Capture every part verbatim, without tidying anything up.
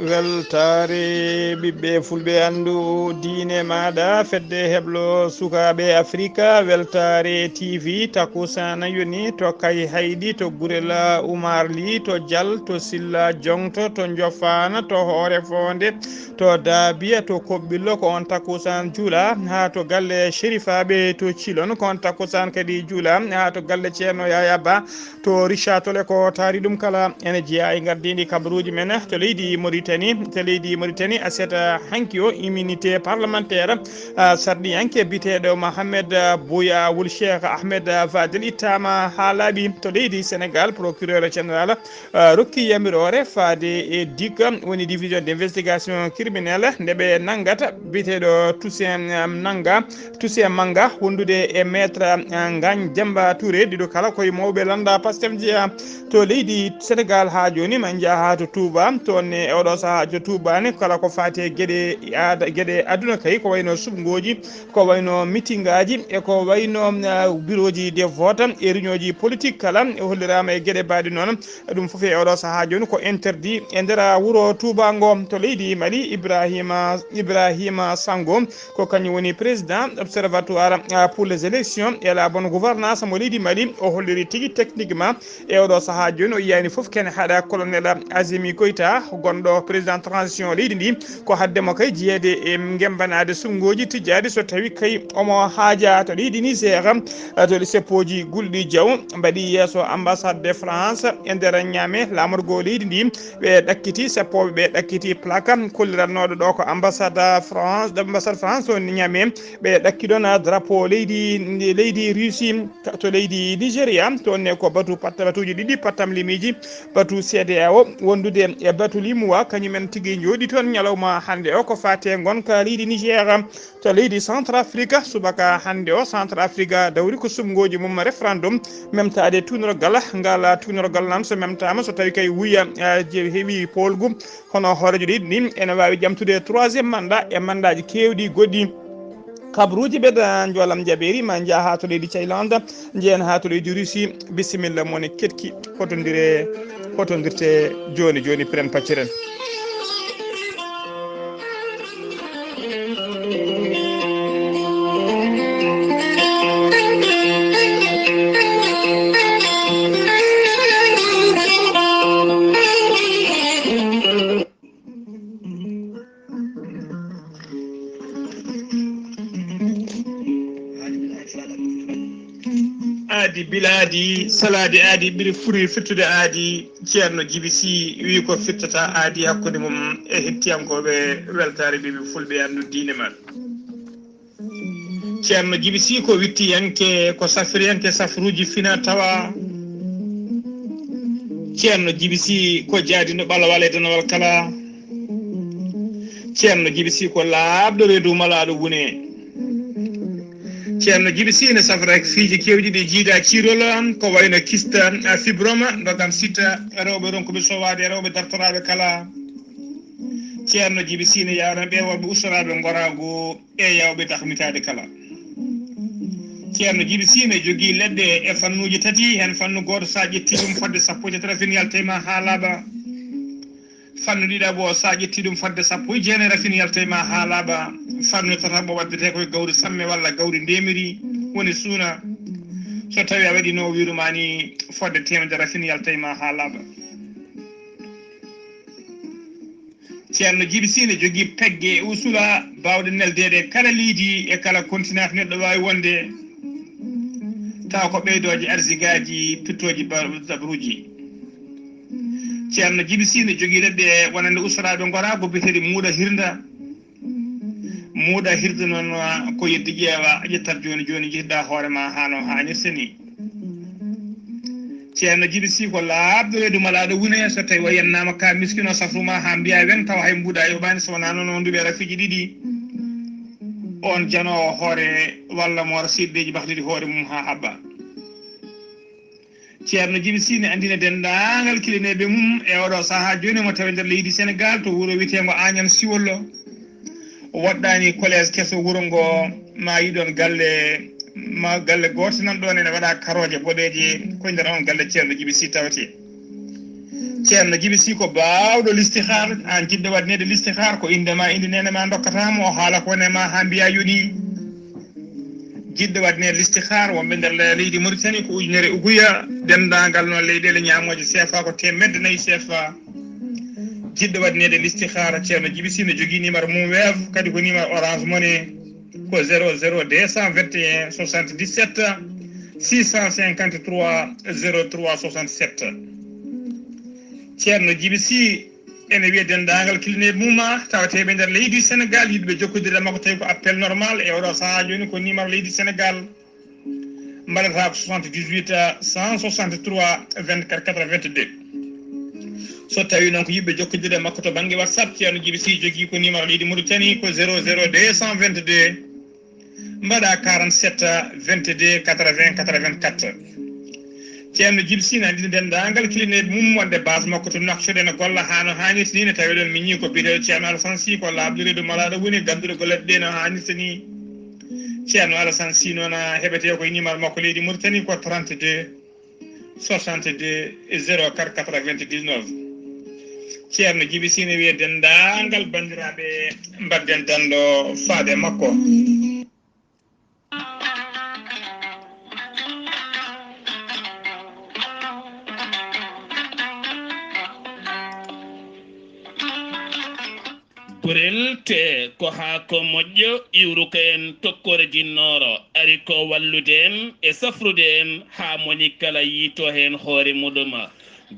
Weltaare ɓiɓɓe fulɓe, anndu diine maaɗa, fedde heblo sukaaɓe Afrika, Weltaare T V, takusana yoni to Kay Hayɗi, to Gurel Umar Li, to Jal, to Silla Joŋto, to Njofana, to Hoore Foonde, to Daabiya, to Koɓɓillo, ko on takusan juula, haa to galle Sherifaaɓe to Cilon, ko on takusan kadi juula, haa to galle Ceerno Yaya Ba, to Richard Toll. Ko taari ɗum kala ene jeyaa e ngardiindi kabaruuji men to leydi Mauritanie. To leydi Mauritanie, aset hanki o, immunité parlementaire, ah, sarɗiyanke biyeteeɗo Mohamed, ah, Bouya Wul Cheikh Ahmed, ah, Fadel ittaama haa laaɓi. To leydi Sénégal, procureur général, ah, rokki yamiroore faade e DIC, woni division d'investigation criminelle, nde ɓe nanngata biyeteeɗo Toussaint, ah, Nanga. Toussaint Manga wondude e maître, ah, Ngagne Demba Touré, ɗiɗo kala koye mawɓe lannda Pastef jeyaa. To leydi Sénégal haa jooni, ma njaha to Touba, toon ne e oɗo sahaa to Touba ne, kala ko faati e geɗe aada, geɗe aduna kay, ko wayno suɓngooji, ko wayno mitingaaji, e ko wayno, ah, birooji de vote e réunion ji politique kala, e holliraama e geɗe baaɗe noon. Ɗum fof e oɗo sahaa jooni ko interdit e nder wuro Touba ngo. To leydi Mali, Ibrahima, Ibrahima Sango, ko kañum woni président observatoire, ah, pour les élections et la bonne gouvernance mo leydi Mali. O holliri tigi techniquement e oɗo sahaa jooni, o yiyani fof kene haɗa colonel Azimi Goïta, gonɗo président transition leydi ndi. Ko hadde mo kay jeyeede e ngembanaade suɓngooji tijjaaɗi so tawi kay omo haaja to leydi Niger, to seppooji gulɗi jaw mbaɗi yeeso ambassade de France e nder Niamey, laamorgo leydi ndi. Ɓe ɗakkiti, seppooɓe ɓe ɗakkiti plaque kolliratnooɗo ɗo ko ambassade France, ambassade France to Niamey. Ɓe ɗakki ɗon drapeau leydi, leydi Russie, ka-, to leydi Nigeria. Toon ne ko batu patta-, batuuji ɗiɗi pattamlimiiji, batu C D A O wondude e batu Limoua, kañum en tigi njooɗi toon ñalawma hannde o. Ko faate ngonka leydi Niger to leydi Centrafrique, subaka hannde o, Centrafrique dawri ko suɓngooji mum référendum, memtaade tuunorgal. Ngal tuunorgal noon so memtaama, so tawi kay wuya, ah, je heɓi poolgu, hono hooreejo leydi ndi ene waawi ƴamtude troisième mandat e mandaaji keewɗi goɗɗi. Kabaruuji ɓe da njoolam jabeeri, ma njaha to leydi Thaïlande, njehen haa to leydi Russie. Bisimilla, moni ketki, hotondire, hotondirte jooni jooni, piren pacciren. Aadi bilaadi, salaade aadi, ɓuri furi fittude aadi. Ceerno Jibi Si wii ko fittata aadi hakkunde mum e hettiyankooɓe Weltaare Ɓiɓɓe Fulɓe, anndu diine man. Ceerno Jibi Si ko wittiyanke, ko safriyanke safruuji fina tawa. Ceerno Jibi Si ko jaadino ɓalawal e danawal kala. Ceerno Jibi Si ko laaɓɗo reedu malaaɗo wune. Ceerno Jibi Si ne safra fiiji keewɗi ɗi jiida ciirol, ko wayno kista, a, fibroma, ndogam sitta, e rewɓe ronkuɓe sowaade, e rewɓe dartoraaɓe kala. Ceerno Jibi Si ne yawna ɓe wonɓe ustoraaɓe ngoraagu e yawɓe tahmitaade kala. Ceerno Jibi Si ne jogii leɗɗe e fannuuji tati, heen fannu gooto, so a ƴettii ɗum fodde sappo e tati rafin yalta e ma haa laaɓa. Fannu ɗiɗaɓo, so a ƴettii ɗum fodde sappo e jeenayi rafin yalta e ma haa laaɓa. Fannu tataɓo waddetee ko e gawri samme walla gawri ndeemiri, woni suuna. So tawii a waɗii no o wiiru ma ni, fodde teemedere rafin yalta e ma haa laaɓa. Ceerno Jibi Si ne jogii pegge e usula baawɗe neldeede e kala leydi, e kala kontinent neɗɗo waawi wonde, tawa ko ɓeydooje arsigaaji, pittooji ba-, dabruuji. Ceerno Jibi Si ne jogii leɗɗe wonande ustoraaɓe ngoraagu biyeteeɗi muuɗa hirnda. Muuɗa hirnda noon ko yeddi ƴeewa, ƴettat jooni jooni, njehda hoore ma haa no haanirta ni. Ceerno Jibi Si ko laaɓɗo reedu malaaɗo wune, so tawi o yennaama ka miskino safru ma haa mbiya weŋ, tawa hay mbuuɗa yoɓaani, so wonaa noon o nduɓe rafiiji ɗiɗi. On janoowo hoore walla mo wara siɗɗeeji bahdiri hoore mum haa haɓɓa. Ceerno Jibi Si ne anndina denndaangal kilineeɓe mum e oɗo sahaa jooni mo tawi nder leydi Senegaal to wuro wiyeteengo Agnam Siwollo. Woɗɗaani collège keso wuro ngo, ma yiɗon galle, ma galle gooto nan ɗoon ene waɗa karooje boɗeeje, ko nder on galle Ceerno Jibi Si tawetee. Ceerno Jibi Sii ko baawɗo listihaar, aan jiɗɗo waɗneede listihaar, ko innde ma, innde neene ma ndokkata mo, o haala ko woni e ma haa mbiyaa yoni. Jiɗɗo waɗneede listihaar, wonɓe nder le-, leydi Mauritanie ko ujunere uguya, denndaangal noon leyɗeele ñaamooje C F A ko teemedde nayi C F A. Jiɗɗo waɗneede listihaar, Ceerno Jibi Sii no jogii numéro mum Wave, kadi ko numéro Orange Money, ko zéro zéro deux cent vingt et un soixante-dix-sept six cent cinquante-trois zéro trois soixante-sept. Ceerno Jibi Sii ene wiya denndaangal clinique mum, tawateeɓe nder leydi Sénégal, yiɗɓe jokkondirde e makko, tawi ko appel normal e oɗo sahaa jooni, ko numéro leydi Sénégal. Mbaɗata ko soixante-dix-huit cent soixante-trois vingt-quatre quatre-vingt-deux. So tawii noon ko yiɗɓe jokkondirde e makko to bannge WhatsApp, Ceerno Jibi Sii jogii ko numéro leydi Mauritanie ko zéro zéro deux cent vingt-deux, mbaɗa quarante-sept vingt-deux quatre-vingts quatre-vingt-quatre. Ceerno Jibi Sii no anndini denndaangal clinique mum wonde base makko to Nouakchott ene golla haa no haanirta ni, ne tawi ɗoon miñi ko biyeteeɗo Ceerno Alassane Sii, ko laaɓɗo reedu malaaɗo woni, gannduɗo golle ɗe no haanirta ni. Ceerno Alassane Sii noon heɓetee ko e numéro makko leydi Mauritanie ko trente-deux soixante-deux zéro quatre quatre-vingt-dix-neuf. Ceerno Jibi Sii ne wiya denndaangal banndiraaɓe, mbaɗden danndo faade makko. Gorel tee ko haako moƴƴo iwruka en tokkoore jinnooro, ari ko wallude en e safrude en haa moni kala yiito heen hoore muɗum.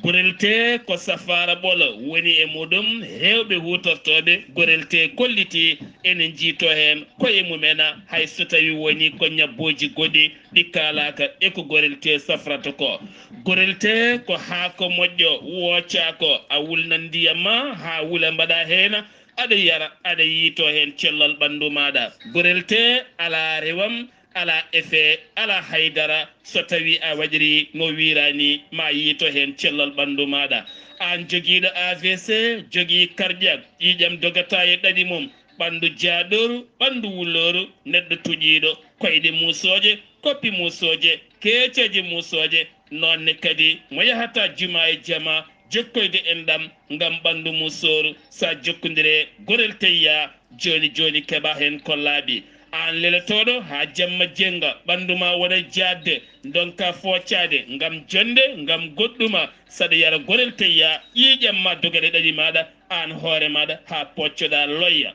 Gorel tee ko safaara ɓolo woni e muɗum, heewɓe huutortooɓe gorel tee kolliti ene njiito heen koye mumen, hay so tawii woni ko ñabbuuji goɗɗi ɗi kaalaaka e ko gorel tee safrata ko. Gorel tee ko haako moƴƴo woocaako, a wulnan ndiyam ma haa wula mbaɗa heen, aɗa yara, aɗa yiito heen cellal ɓanndu maaɗa. Gorel tee alaa rewam, alaa effet, alaa haydara. So tawii a waɗirii no wiiraani, ma yiito heen cellal ɓanndu maaɗa. Aan jogiiɗo A V C, jogii cardiaque, ƴiiƴam dogata e ɗaɗi mum, ɓanndu jaaɗooru, ɓanndu wulooru, neɗɗo tuƴiiɗo, koyɗe muusooje, koppi muusooje, keeceeje muusooje, noon ne kadi mo yahata juma e jama, jokkoyde enɗam ngam ɓanndu muusooru. Sa jokkondire gorel teyya, jooni jooni keɓa heen ko laaɓi. Aan lelotooɗo haa jamma jennga, ɓanndu ma wona jaatde, ndonka foocaade ngam jonnde, ngam goɗɗuma, saɗa yara gorel teyya, ƴiiƴam ma doga e ɗaɗi maaɗa, aan hoore maaɗa haa poccoɗa loyya.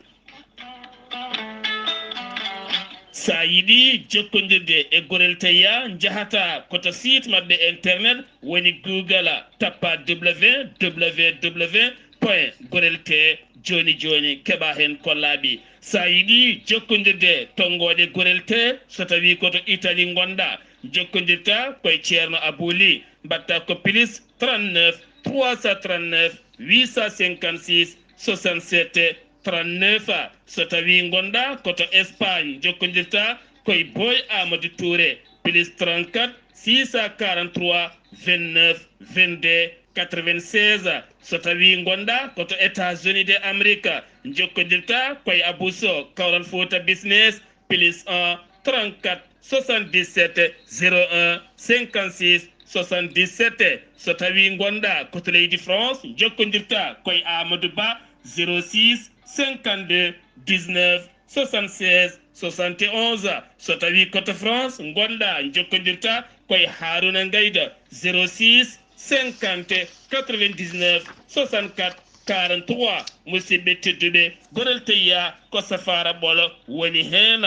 Sa yiɗi jokkondirde e gorel teyya, njahata ko to site maɓɓe internet woni Google, tappa www point gorel tee jooni jooni, keɓa heen ko laaɓi. Sa yiɗi jokkondirde tonngooɗe gorel tee, so tawii ko to Italie ngonɗa, jokkondirta koye Ceerno Abou Ly, mbaɗta ko plus trente-neuf trois cent trente-neuf huit cent cinquante-six soixante-sept trente-neuf. So tawii ngonɗa ko to Espagne, jokkondirta koye Boy Amadou Touré, plus trente-quatre six cent quarante-trois vingt-neuf vingt-deux quatre-vingt-seize. So tawii ngonɗa ko to États-Unis de Amérique, jokkondirta koye Abou Sow, Kawral Fouta Business, plus un trente-quatre soixante-dix-sept zéro un cinquante-six soixante-dix-sept. So tawii ngonɗa ko to leydi France, jokkondirta koye Amadou Ba, zéro six cinquante-deux dix-neuf soixante-seize soixante et onze. So tawii ko to France ngonɗa, jokkondirta koye Harouna Ngayda, zéro six cinquante quatre-vingt-dix-neuf soixante-quatre quarante-trois. Musidɓe tedduɓe, gorel teyya ko safaara ɓolo woni heen.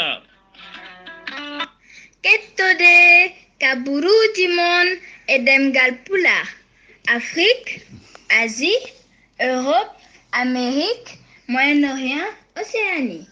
Kettode kaburuuji mon e ɗemngal Pulaar, Afrique, Asie, Europe, Amérique, Moyen-Orient, Océanie.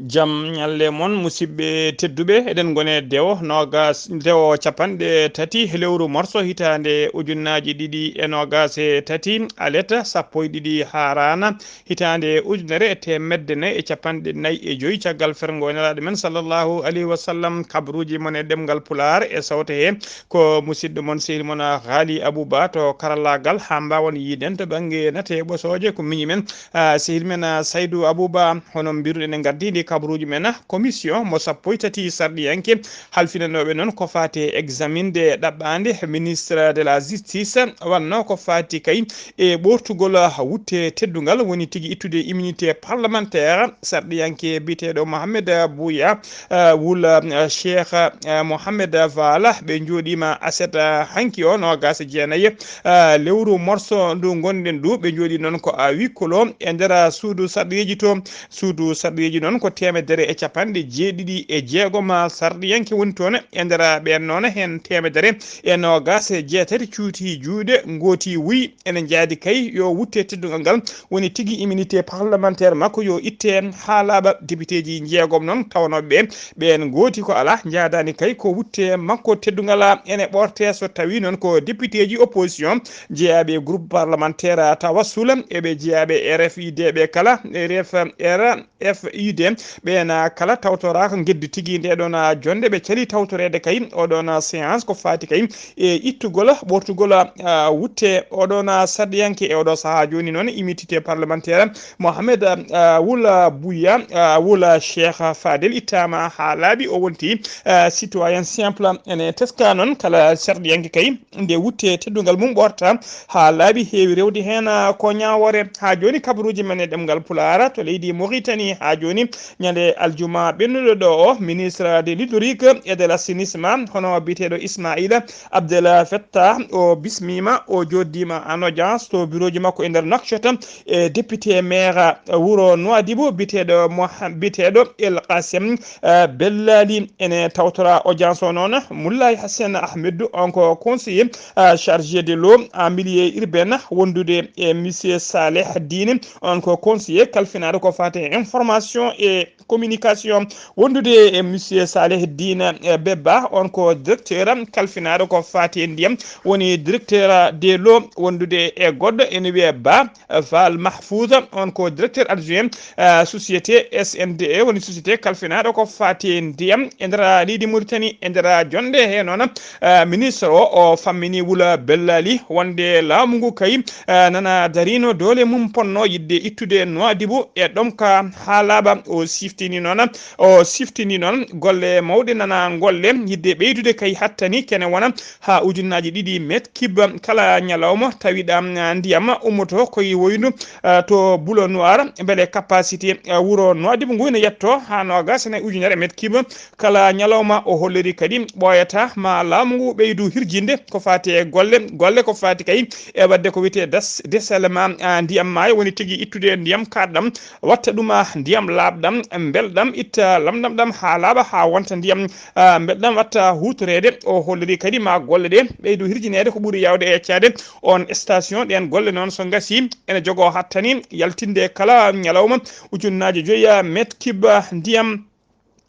Jam ñalle mon, musidɓe tedduɓe. Eɗen ngone dewo noogas, dewo capanɗe tati lewru morso hitaande ujunnaaji ɗiɗi e noogas e tati, alet sappo e ɗiɗi haaraana, hitaande ujunere e teemedde nayi e capanɗe nayi e joyi, caggal ferngo nelaaɗo men sallallahu alayhi wa sallam. Kabaruuji mon e ɗemngal Pulaar e sawte he ko musidɗo mon, sehil mon, Haali Abou Ba to karallaagal, haa mbaawen yiiden to bannge nate e ɓosooje ko miñi men, ah, sehil men, ah, Saydou Abou Ba. Hono mbiruɗen e ngardiinde Kabaruuji men, commission mo sappo e tati sarɗiyanke halfinanooɓe noon ko faati e examinde ɗaɓɓaande ministre de la justice, wannoo ko faati kay e ɓoortugol wutte teddungal, woni tigi ittude immunité parlementaire sarɗiyanke biyeteeɗo Mohamed Bouya, eh, wul, eh, Cheikh, eh, Mohamed Vala. Ɓe njooɗiima aset, eh, hanki o noogaas e jeenayi, eh, lewru morso ndu ngonɗen ndu. Ɓe njooɗii noon ko à huis clos e nder suudu sarɗiyeeji to. Suudu sarɗiyeeji noon ko teemedere e capanɗe jeeɗiɗi e jeegom sarɗiyanke woni toon. E nder ɓeen noon, heen teemedere e noogaas e jeetati cuuti juuɗe, ngooti wuyi. Ene njaadi kay yo wutte teddungal ngal, woni tigi immunité parlementaire makko yo itte haa laaɓa. Depiteeji njeegom noon tawanooɓe ɓe, ɓeen ngooti ko alaa, njaadaani kay ko wutte makko teddungal ene ɓoortee. So tawii noon ko depiteeji opposition jeyaaɓe e groupe parlementaire Tawassul, e ɓe jeyaaɓe R F I D ɓe kala, R F R, F I D, ɓeen kala tawtoraaka ngeddi tigi nde ɗoon jonnde. Ɓe calii tawtoreede kay oo ɗoon séance ko faati kay e ittugol, ɓoortugol, ah, wutte oo ɗoon sarɗiyanke. E oo ɗoo sahaa jooni noon, immunité parlementaire Mohamed, ah, wul Bouya, ah, wul Cheikh Fadel ittaama haa laaɓi. O wonti, ah, citoyen simple. Ene teskaa noon kala sarɗiyanke kay nde wutte teddungal mum ɓoorta haa laaɓi, heewi rewde heen, ah, ko ñaawoore. Haa jooni kabaruuji men e ɗemngal Pulaar to leydi Mauritanie. Haa jooni ñande aljuma ɓennuɗo ɗo o, ministre de l'hydraulique et de l'assainissement, hono biyeteeɗo Ismaïla Abdel Fattah, o bismiima, o jooɗdiima en audience to bureauji makko e nder Nouakchott, e député maire wuro Nouadhibou biyeteeɗo Moha-, biyeteeɗo El Qassem, eh, Bellali. Ene tawtora audience o noon Moulay Hassen Ahmedou, on ko conseiller, eh, chargé de l'eau en milieu urbain, wondude e monsieur Saleh Dine, on ko conseiller kalfinaaɗo ko faati e information e communication, wondude e monsieur Saleh Dine, eh, Bebba, on ko directeur kalfinaaɗo ko faati e ndiyam, woni directeur de l'eau, wondude e goɗɗo ene wiyee Ba, eh, Fall Mahfouz, on ko directeur adjoint, eh, société S N D E, woni société kalfinaaɗo ko faati e ndiyam e nder leydi Mauritanie. E nder jonnde he noon, eh, ministre o, o fammini wula Bellali wonde laamu ngu kay, eh, nana darino doole mum ponno yiɗde ittude Nouadhibou e ɗomka haa laaɓa. O siftini noon, o siftini noon golle mawɗe nana golle yiɗde ɓeydude kay hattani kene wona haa ujunnaaji ɗiɗi met kib kala ñalawma tawiɗa, ah, ndiyam ummoto koye woyndu, ah, to Bulo Noir, mbele capacité, ah, wuro Nouadhibou ngu ene yetto haa noogaas e nayi ujunere met kib kala ñalawma. O holliri kadi ɓooyata ma laamu ngu ɓeydu hirjinde ko faati e golle, golle ko faati kay e waɗde ko wiyetee das-, dessalement, ah, ndiyam maayo, woni tigi ittude ndiyam kaaɗɗam, watta ɗum, ah, ndiyam laaɓɗam, mbelɗam, itta lamɗam ɗam haa laaɓa, haa wonta ndiyam, ah, mbelɗam, watta huutoreede. O holliri kadi ma golle ɗe ɓeydu hirjineede ko ɓuri yaawde e yeccaade on station. Ɗeen golle noon so ngasii ene jogoo hattani yaltinde kala ñalawma ujunnaaji joyi met kib ndiyam.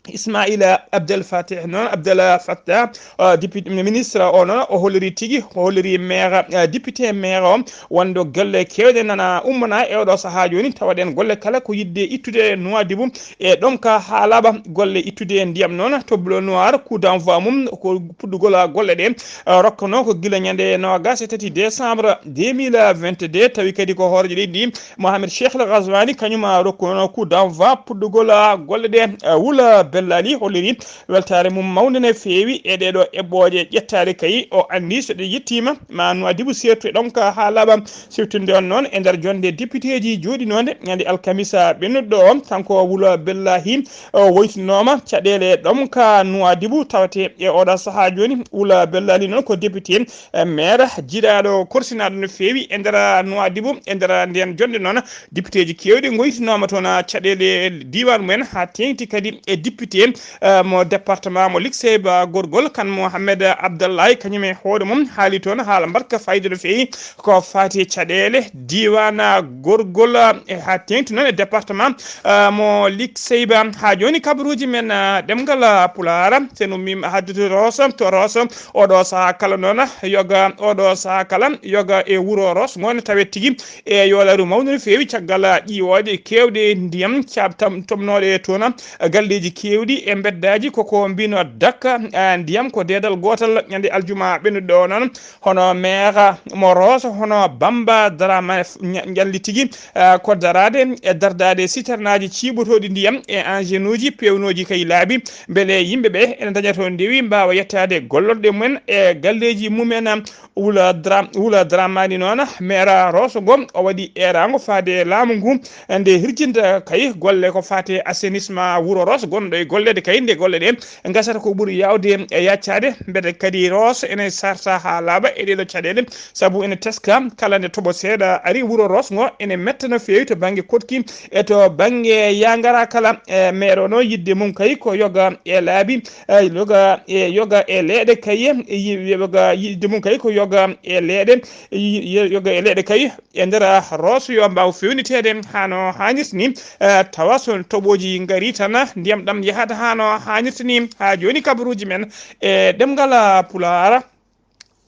Ismaila Abdel Fatih noon, Abdel Fattah, ah, député, ministre o noon, o holliri tigi, o holliri maire, ah, député maire o, wonde golle keewɗe nana ummana e oɗo sahaa jooni, tawa ɗeen golle kala ko yiɗde ittude Nouadhibou e ɗomka haa laaɓa. Golle ittude ndiyam noon to Bulo Noir, coup d'envoi mum ko puɗɗugol golle ɗe, ah, rokkanoo ko gila ñande noogaas e tati décembre deux mille vingt-deux, tawi kadi ko hooreejo leydi ndi Mohamed Cheikh El Ghazouani, kañum rokkuno coup d'envoi puɗɗugol, ah, golle ɗe. Ah, wula Bellali holliri weltaare mum mawnde no feewi e ɗeɗo eɓɓooje ƴettaade kay. O anndi so ɗe yettiima ma Nouadhibou seertu e ɗomka haa laaɓa. Siftinde on noon e nder jonnde députéji jooɗinoonde ñande alkamisa ɓennuɗo o, kanko wula Bellali, o woytinooma caɗeele ɗomka Nouadhibou tawate e oɗo sahaa jooni. Wula Bellali noon ko député, eh, maire jiɗaaɗo, korsinaaɗo no feewi e nder Nouadhibou. E nder ndeen jonnde noon, députéji keewɗi ngoytinooma toon caɗeele diiwaan mumen, haa teeŋti kadi e député, eh, mo département mo Likseyba Gorgol, kan Mohamed Abdallahi, kañum e hoore mum haali toon haala mbaɗka fayida no feewi ko faati e caɗeele diiwaan Gorgol, eh, haa teeŋti noon e département, eh, mo Likseyba. Haa jooni kabaruuji men, eh, ɗemngal, eh, Pulaar, sen ummiima haadude Roos, to Roos, oɗo sahaa kala noon, yoga, oɗo sahaa kala, yoga e wuro Roos, ngo ne tawee tigi e yoolaaru mawndu no feewi caggal ƴiiwooje keewɗe ndiyam caaɓtam tomnooɗe toon, galleeji keewɗi Iwdi e mbeddaaji koko mbino dakka, ah, ndiyam ko deedal gootal. Ñande aljuma ɓennuɗo o noon, hono meeha mo Rooso, hono Bamba Dramé f-, ña-, ƴalli tigi, ah, ko daraade e dardaade citernaaji ciiɓotooɗi ndiyam e enjenuuji peewnooji kay laabi, mbele yimɓe ɓe ene ndaña to ndewi mbaawa yettaade gollorɗe mumen e galleeji mumen. Wula Dra-, Wula Dramani noon, meera Rooso ngo, o waɗi eeraango faade laamu ngu, nde hirjinta kay golle ko faati e assainissement wuro Roos gonɗo e golleede kay, nde golle ɗe ngasata ko ɓuri yaawde e yaccaade, mbete kadi Roos ene sarta haa laaɓa e ɗeeɗo caɗeele, sabu ene teska kala nde toɓo seeɗa ari wuro Roos ngo ene metta no feewi to bannge koɗki e to bannge yangara kala. E meero noon yiɗde mum kay ko yoga e laabi, e yoga e, yoga e leeɗe kay, e yi-, yoga yiɗde mum kay ko yoga e leeɗe, yi-, yoga e leeɗe kay, e nder Roos yo mbaaw feewniteede haa no haanirta ni, eh, tawa so toɓooji ngarii tan, ndiyam ɗam yahata haa no haanirta ni. Haa jooni kabaruuji men e ɗemngal Pulaar,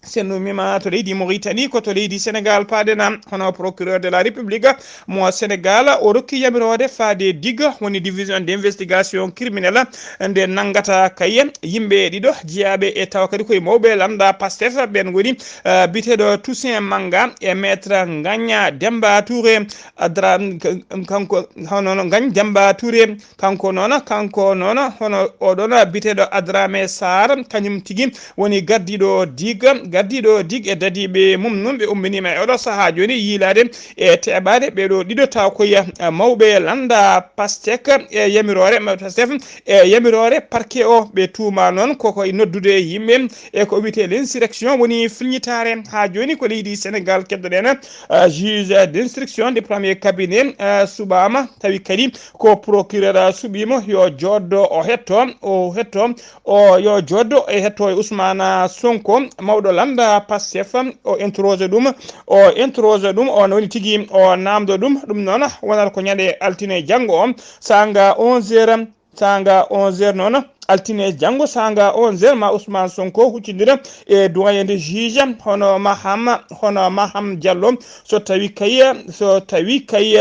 senndumiima to leydi Mauritanie, ko to leydi Sénégal paaɗen, hono procureur de la République mo Sénégal, o rokki yamiroore faade dig, woni division d'investigation criminelle, nde nanngata kay yimɓe ɗiɗo jeyaaɓe e tawa kadi koye mawɓe lannda Pastef, ɓen ngoni, eh, biyeteeɗo Toussaint Manga e Maître Ngagne Demba Touré, Adra-, k-, kanko, hono no Ngagne Demba Touré, kanko noon, kanko noon, hono oɗon biyeteeɗo Adramé Sarr, kañum tigi woni gardiiɗo dig, gardiiɗo dig e dadiiɓe mum nun ɓe umminiima e oɗo sahaa jooni yiilaade e teɓaade ɓeeɗo ɗiɗo taw ko ya-, mawɓe lannda Pastef e yamiroore, ma Pastef e yamiroore parquet o. Ɓe tuuma noon koko e noddude yimɓe e ko wiyetee l'insurrection woni filñitaare. Haa jooni ko leydi Sénégal keddoɗen, eh, juge d'instruction de premier cabinet, eh, suɓaama, tawi kadi ko procureur suɓiimo yo jooɗo o hetto, o hetto, o yo jooɗo e hetto e Ousmane Sonko, mawɗo lannda Pastef, o interroge ɗum, o interroge ɗum, o woni tigi o naamndo ɗum. Ɗum noon wonata ko ñande altine janngo o, saanga onze heures, saanga onze heures noon, altine janngo saanga onze heures, ma Ousmane Sonko huccondira e doyen de juge, hono Maham, hono Maham Diallo, so tawi kay, so tawi kay,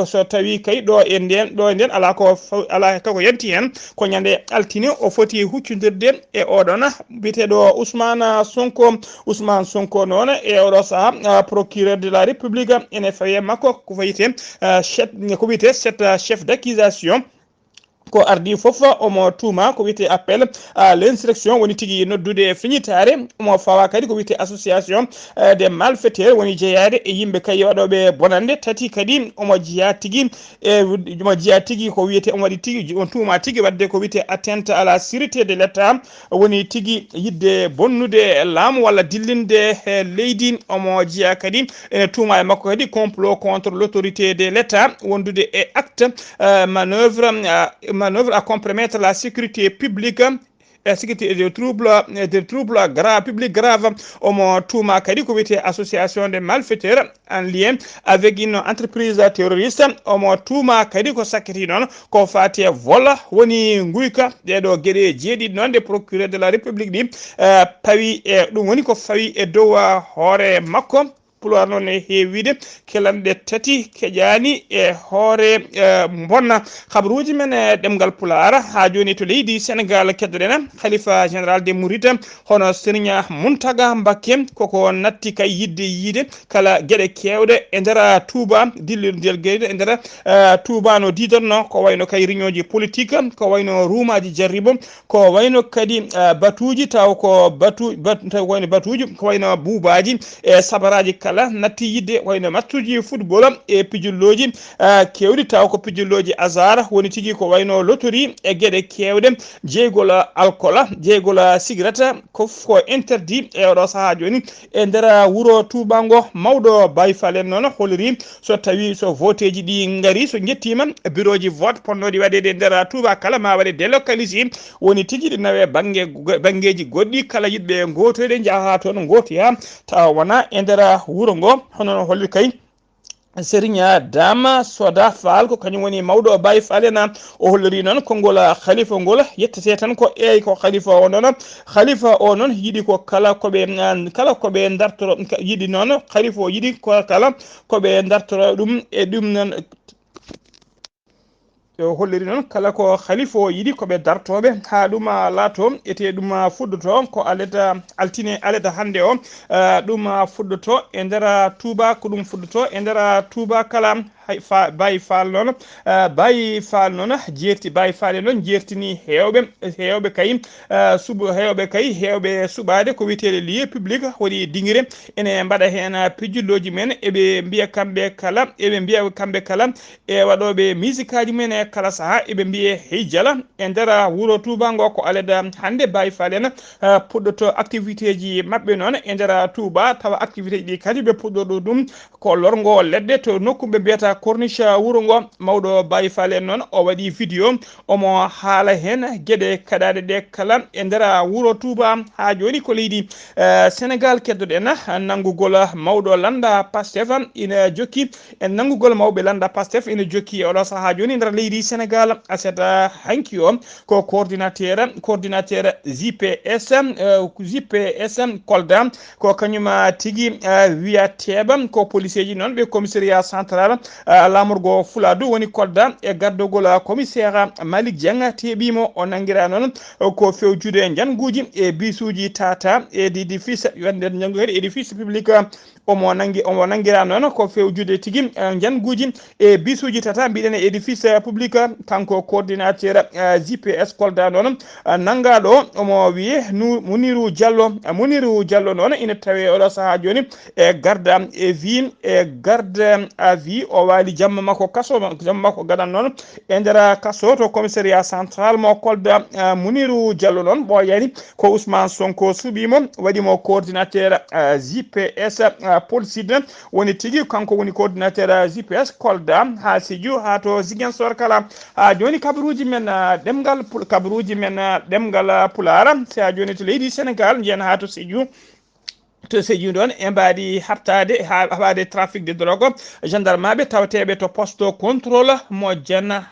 so tawi kay ɗo e nden, ɗo e nden alaa ko faw-, alaa koko yanti heen, ko ñande altine o foti huccondirde e oɗon biyeteeɗo Ousmane Sonko. Ousmane Sonko noon e oɗo sahaa, ah, procureur de la République ene fawi e makko ko wiyetee, ah, chef, ko wiyetee sept, ah, chef d'accusation. Ko ardii fof omo tuuma ko wiyetee appel à l'insurrection, woni tigi noddude filñitaare. Omo fawa kadi ko wiyetee association, eh, de malfaiteurs, woni jeyaade e yimɓe kay waɗooɓe bonannde. Tati kadi omo jeyaa tigi e, omo jeyaa tigi ko wiyetee, omo waɗi tigi, on tuuma tigi waɗde ko wiyetee atteinte à la sûreté de l'État, woni tigi yiɗde bonnude laamu walla dillinde, eh, leydi. Omo jeyaa kadi, ene tuuma e makko kadi complot contre l'autorité de l'État, wondude e acte, euh, manœuvre, euh, manœuvre à compromettre la sécurité publique, euh, sécurité de trouble, euh, de trouble grave, public grave. Omo tuuma kadi ko wiyetee association de malfaiteurs en lien avec une entreprise terroriste. Omo tuuma kadi ko sakkiti noon ko faati e vol, woni nguyka. Ɗeeɗo geɗe jeeɗiɗi noon de procureur de la République ɗi, eh, pawi e, ɗum woni ko fawi e dow, eh, hoore makko. Pulaar noon e heewiide kelanɗe tati keƴaani e hoore, eh, bonna. Habaruuji men e ɗemngal Pulaar haa jooni to leydi Sénégal keddoɗen Khalifa général des Mourides, hono Serigne Mountaga Mbacké, koko natti kay yiɗde yiide kala geɗe keewɗe e nder Touba, dillirgel geɗe e nder, eh, Touba no diidanno, ko wayno kay réunion ji politique, ko wayno ruumaaji jarribo, ko wayno kadi, eh, batuuji taw ko batu-, bat-, taw ko wayno batuuji, ko wayno buubaaji e sabaraaji kala natti yiɗde, wayno matchuji football e pijullooji, eh, keewɗi taw ko pijullooji hasard woni tigi, ko wayno loterie e geɗe keewɗe, jeygol alcool, jeygol cigarette, ko, ko interdit e oɗo sahaa jooni e nder wuro Touba ngo. Mawɗo Baye Fall en noon holliri so tawi so voteeji ɗi ngari, so njettiima, birooji vote ponnooɗi waɗeede e nder Touba kala ma waɗe délocalisé, woni tigi ɗi nawe bannge, banngeeji goɗɗi kala yiɗɓe ngootoyde njaha toon ngootoya, tawa wona e nder wuro ngo. Hono no holli kay Serigne Dama Soda Fall, ko kañum woni mawɗo Baye Fall en. O holliri noon konngol khalifa ngol, yettetee tan ko eey ko khalifa o noon. Khalifa o noon yiɗi ko kala ko ɓe, kala ko ɓe dartoro, yiɗi noon, khalifa o yiɗi ko kala ko ɓe dartoro ɗum e ɗum noon. O holliri noon kala ko halifa o yiɗi ko ɓe dartooɓe haa ɗum laato, ete ɗum fuɗɗoto ko aleta altine, aleta hannde o. Eh, ɗum fuɗɗoto e nder Touba, ko ɗum fuɗɗoto e nder Touba kala. Hay fa Baye Fall noon, eh, Baye Fall noon jeerti, Baye Fall en noon jeertini heewɓe, heewɓe kay, eh, suɓo-, heewɓe kay, heewɓe suɓaade ko wiyeteeɗe lieu public, woni dingire, ene mbaɗa heen pijulloji men, eɓe mbiya kamɓe kala, eɓe mbiya kamɓe kala, e waɗooɓe misikaaji mumen e kala sahaa, eɓe mbiye hey jala. E nder wuro Touba ngo ko aleda hannde Baye Fall en, eh, puɗɗoto activité ji maɓɓe noon e nder Touba, tawa activité ji ɗi kadi ɓe puɗɗoɗo ɗum ko lorgo leɗɗe to nokku ɓe mbiyata corniche wuro ngo. Mawɗo Baye Fall en noon o waɗi vidéo, omo haala heen geɗe kaɗaaɗe ɗe kala e nder wuro Touba. Haa jooni ko leydi, eh, Sénégal keddoɗen nanngugol mawɗo lannda Pastef ina jokki. En nanngugol mawɓe lannda Pastef ina jokki e oɗo sahaa jooni nder leydi Sénégal. Aset, ah, hanki o ko coordinateur, coordinateur J P S, eh, J P S Kolda, ko kañum, ah, tigi, ah, wiyateeɓe ko policeeji noon ɓe commissariat central, ah, laamorgo Fuladu woni Kolda e gardogol, ah, commissaire Malick Dieng teeɓiimo. O nanngiraa noon ko fewjude njannguuji e bisuuji Tata édifice, wonde njanngu kadi édifice public, omo nanngi, omo nanngiraa noon ko fewjude tigi, eh, njannguuji e bisuuji Tata, mbiɗen e édifice public. Kanko coordinateur, eh, J P S Kolda noon, eh, nanngaaɗo o, omo wiyee Nu-, Muniru Diallo. Eh, Muniru Diallo noon ina tawee oɗo sahaa jooni e garde à vue, e garde à vue. O waali jamma makko kaso, jamma makko gadan noon e nder kaso to commissariat central mo Kolda. Eh, Muniru Diallo noon ɓooyaani ko Ousmane Sonko suɓii mo, waɗi mo coordinateur, eh, J P S, eh, Pôle Sud. Woni tigi kanko woni coordinateur, eh, J P S Kolda haa Sédhiou, haa to Ziguinchor kala. Haa jooni kabaruuji men, eh, ɗemngal Pul-, kabaruuji men, eh, ɗemngal, eh, Pulaar. Si haa jooni to leydi Sénégal, njiyen haa to Sédhiou. To Sédhiou ɗoon e mbaadi haɓtaade, ha-, haɓaade trafic de drogue, gendarmeɓe tawateeɓe to poste contrôle mo Jana,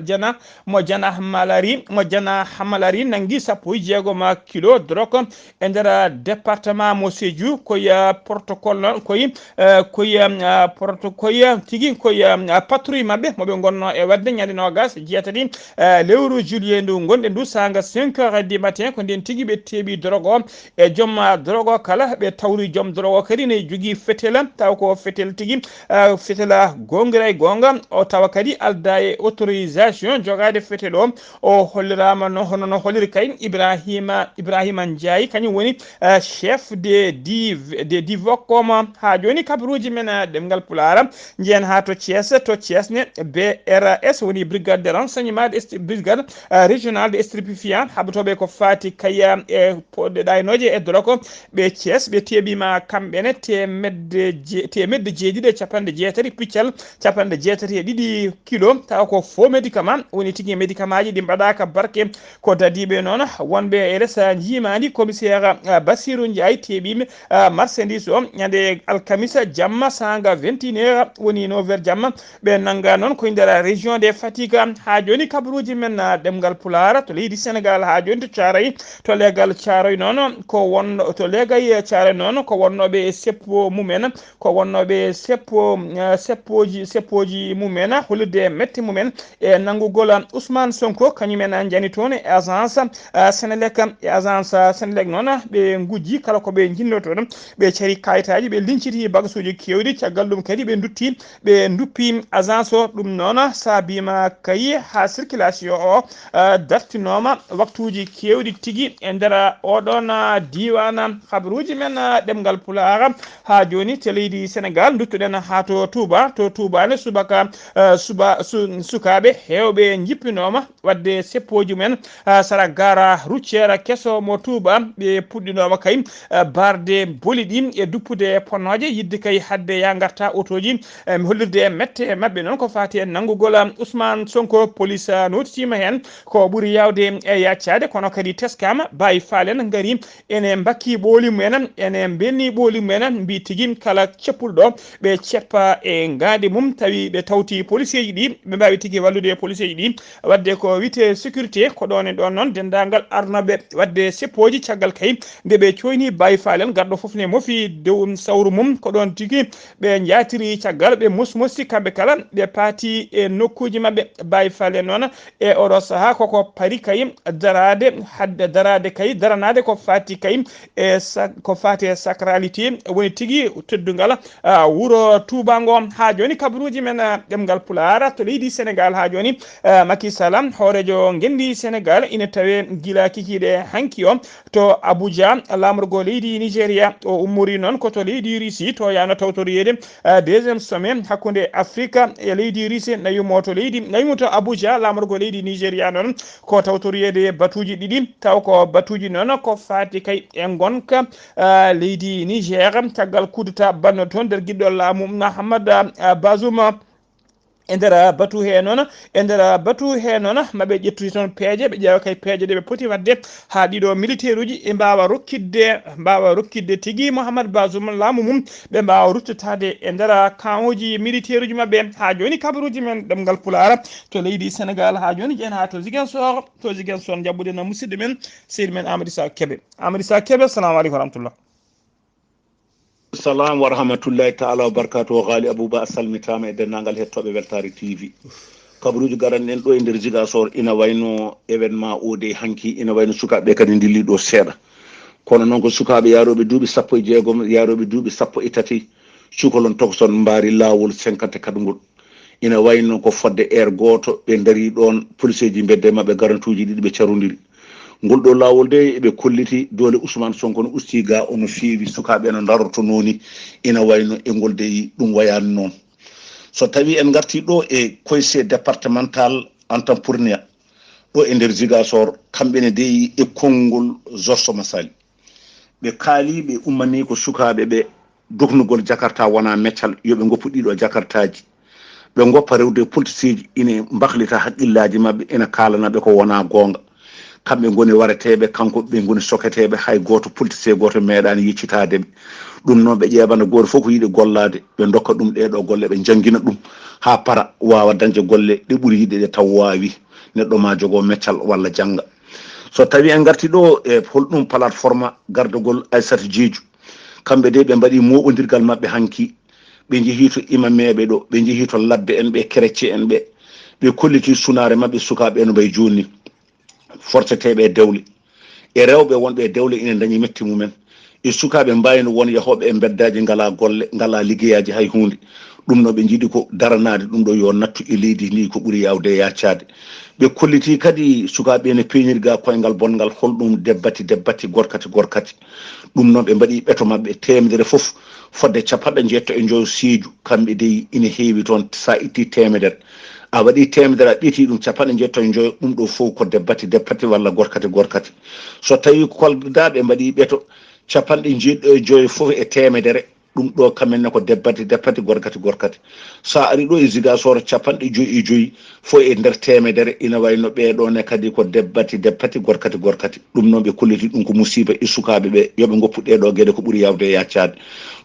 Jana, mo Jana Malari, mo Jana Malari nanngi sappo e jeegom kilo drogue e nder département mo Sédhiou. Koye protocole noon, koye, eh, koye, eh, proto-, koye tigi, koye, eh, patrouille maɓɓe mo ɓe ngonnoo e waɗde ñande noogas e jeetati, eh, lewru juillet ndu ngonɗen ndu, saanga cinq heures du matin, ko ndeen tigi ɓe teeɓi drogue o. E joom, ah, drogue o kala, ɓe tawri joom drogue o kadi ne jogii fetel, taw ko fetel tigi, ah, fetel, ah, goongira e goonga. O tawa kadi aldaa e autorisation jogaade fetel o. O holliraama no, hono no holliri kay Ibrahima, Ibrahima Ndiaye, kañum woni, ah, chef de div-, de Divocom. Haa jooni kabaruuji men, ah, ɗemngal Pulaar, njiyen haa to Thiès, to Thiès ne B R S woni brigade de renseignement de st-, brigade, ah, régional de stupéfiant, haɓotooɓe ko faati kay, ah, e poɗɗe ɗaynooje e drogue. Ɓe Thiès, ɓe teeɓiima kamɓe ne teemedde je-, teemedde jeeɗiɗi e capanɗe jeetati puccal capanɗe jeetati e ɗiɗi kilo, tawa ko faux médicament, woni tigi médicamentji ɗi mbaɗaaka barke. Ko dadiiɓe noon wonɓe e lesa njiimaandi, commissaire, ah, Bassirou Ndiaye teeɓiima, ah, marchandise o ñande alkamisa jamma saanga vingt et une heures, woni neuf heures jamma. Ɓe nannga noon koye nder région de Fatick. Haa jooni kabaruuji men, ah, ɗemngal Pulaar to leydi Sénégal, haa jooni to Thiaroye, to leegal Thiaroye noon ko wonno, to leegal Thiaroye noon ko wonnooɓe e seppo mumen, ko wonnooɓe e seppo, ah, seppooji, seppooji mumen, hollirde mette mumen e nanngugol Ousmane Sonko, kañum en njani toon e agence, ah, Senelec, e agence, ah, Senelec noon ɓe ngujji kala ko ɓe njinnoo toon, ɓe cari kayitaaji, ɓe linciti bagasuuji keewɗi, caggal ɗum kadi ɓe ndutti ɓe nduppi agence o. Ɗum noon saabiima kay haa circulation o, ah, dartinooma waktuuji keewɗi tigi e nder oɗoon, ah, diiwaan. Habaruuji men, ah, ɗemngal Pulaar haa jooni to leydi Sénégal. Nduttuɗen haa to Touba. To Touba ne subaka, ah, suba-, su-, sukaaɓe heewɓe njippinooma waɗde seppooji mumen, ah, sara gare routière keso mo Touba. Ɓe puɗɗinooma kay, ah, barde boli ɗi e duppude ponnooje, yiɗde kay haɗde ya ngarta otooji, eh, hollirde mette maɓɓe noon ko faati e nanngugol, ah, Ousmane Sonko. Police, ah, nootitiima heen ko ɓuri yaawde e yaccaade, kono kadi teskaama. Baye Fall en ngari ene mbakki ɓooli mumen, ene en mbelni ɓooli mumen, mbi tigi kala ceppulɗo ɓe ceppa e ngaandi mum, tawi ɓe tawti policeeji ɗi, ɓe mbaawi tigi wallude policeeji ɗi. Waɗde ko wiyetee sécurité, ko ɗoon e ɗoon noon denndaangal arnooɓe waɗde seppooji caggal kay nde ɓe cooyni Baay Faal en, garɗo fof ne mofi dow sawru mum, ko ɗoon tigi ɓe njaatiri caggal ɓe mosmosi kamɓe kala, ɓe paati e nokkuuji maɓɓe. Baay Faal en noon e oɗo sahaa koko pari kay daraade, hadde daraade kay, daranaade ko faati kay e sa-, ko faati e sacralité, woni tigi teddungal, ah, wuro Tuuba ngo. Haa jooni kabaruuji men, ah, ɗemngal Pulaar to leydi Senegaal. Haa jooni, ah, Macky Sall, hooreejo ngenndi Senegaal, ina tawee gila kikiiɗe hanki o to Abuja, laamorgo leydi Nigeria. O ummori noon ko to leydi Russie, to yahno tawtoroyeede, ah, deuxième sommet hakkunde Afrique e leydi Russie. Nawi mo to leydi, nawi mo to Abuja, laamorgo leydi Nigeria noon ko tawtoroyeede batuuji ɗiɗi, taw ko batuuji noon ko faati kay e ngonka, ah, leydi Niger, caggal coup d'État banno toon nder giɗɗo laamu Mahamad, ah, Bazoum. E nder batu he noon, e nder batu he noon, maɓe ƴettude toon peeje, ɓe ƴeewa kay peeje ɗe ɓe poti waɗde haa ɗiɗo militaireji e mbaawa rokkitde, mbaawa rokkitde tigi Mahamad Bazoum laamu mum, ɓe mbaawa ruttataade e nder kaŋŋooji militaireji maɓɓe. Haa jooni kabaruuji men ɗemngal Pulaar to leydi Senegaal, haa jooni njeyen haa to Ziguinchor, to Ziguinchor njaɓɓuɗen musidɗo men, seydi men Amadou Issa Kebe. Amadou Issa Kebe, assalamu aleykum wa rahmatullah. Salam wa rahmatullahi taala wa barakatuhu. Ghali Abouba, a salmitaama e denndaangal hettooɓe Weltaare T V. Kabaruuji garanɗen ɗo e nder Ziguinchor ina wayno événement o de hanki, ina wayno sukaaɓe kadi ndilli ɗo seeɗa. Kono noon ko sukaaɓe yaarooɓe duuɓi sappo e jeegom, yaarooɓe duuɓi sappo e tati, cukalon tokoson mbaari laawol cinquante quatre ngol. Ina wayno ko fodde heure gooto ɓe ndarii ɗoon, poliseeji mbedda e maɓɓe, garantuuji ɗiɗi ɓe carondiri. Ngol ɗo laawol de, eɓe kolliti doole Ousmane Sonko no usti ga o no feewi, sukaaɓe no ndarortonoo ni, ina wayno e ngol de ɗum wayaani noon. So tawii en ngartii ɗo e conseil départemental Antampurnia, ɗo e nder Ziguinchor, kamɓe ne de e konngol Zorso Massaly. Ɓe kaali, ɓe ummanii ko sukaaɓe ɓe, dognugol jakarta wonaa meccal, yo ɓe ngoppu ɗiɗo jakartaaji. Ɓe ngoppa rewde e politiseeji, ina mbaklita haqqillaaji maɓɓe, ina kaalana ɓe ko wonaa goonga. Kamɓe ngoni wareteeɓe, kanko ɓe ngoni soketeeɓe, hay gooto politisee gooto meeɗaani yeccitaade ɓe. Ɗum noon, ɓe ƴeeɓana gooto fof ko yiɗi gollaade, ɓe ndokka ɗum ɗee ɗoo golle, ɓe njanngina ɗum haa para, waawa dañde golle ɗe ɓuri yiɗde ɗe taw waawi. Neɗɗo maa jogoo meccal walla jannga. So tawii en ngartii ɗo e holɗum plateforme gardagol Aissata Diédhiou, kamɓe de ɓe mbaɗii mooɓondirgal maɓɓe hanki, ɓe njehii to imameeɓe ɗo, ɓe njehii to ladde en ɓe, kerecce en ɓe, ɓe kollitii sunaare maɓɓe sukaaɓe no mbayi jooni ni, forceteeɓe e dewle, e rewɓe wonɓe e dewle ina ndañi mette mumen, e sukaaɓe mbayno won yahooɓe e mbeddaaji, ngalaa golle, ngalaa liggeyaaji hay huunde. Ɗum no ɓe njiɗi ko daranaade ɗum ɗo yo nattu e leydi ndi ko ɓuri yaawde e yaccaade. Ɓe kollitii kadi sukaaɓe ene peeñiri ga koyngal bonngal, holɗum debbati debbati, gorkati gorkati. Ɗum noon ɓe mbaɗi ɓeto maɓɓe teemedere fof, fodde capanɗe njeetto e njoyo seeju, kamɓe dey ina heewi toon, so a itti teemedere, a waɗi teemedere, a ɓetii ɗum capanɗe njeetto e njoyo, ɗum ɗo fof ko debbati debbati walla gorkati gorkati. So tawii ko koldaɗe mbaɗi ɓeto capanɗe jeeɗiɗo e joyo fof e teemedere, ɗum ɗo kamen ne ko debbati debbati, gorkati gorkati. So a ari ɗo e Ziguinchor, capanɗe joyi e joyi fof e nder teemedere, ina wayno ɓee ɗo ne kadi ko debbati debbati, gorkati gorkati. Ɗum noon ɓe kolliti ɗum ko musiba e sukaaɓe ɓe, yo ɓe ngoppu ɗee ɗo geɗe ko ɓuri yaawde e yaccaade.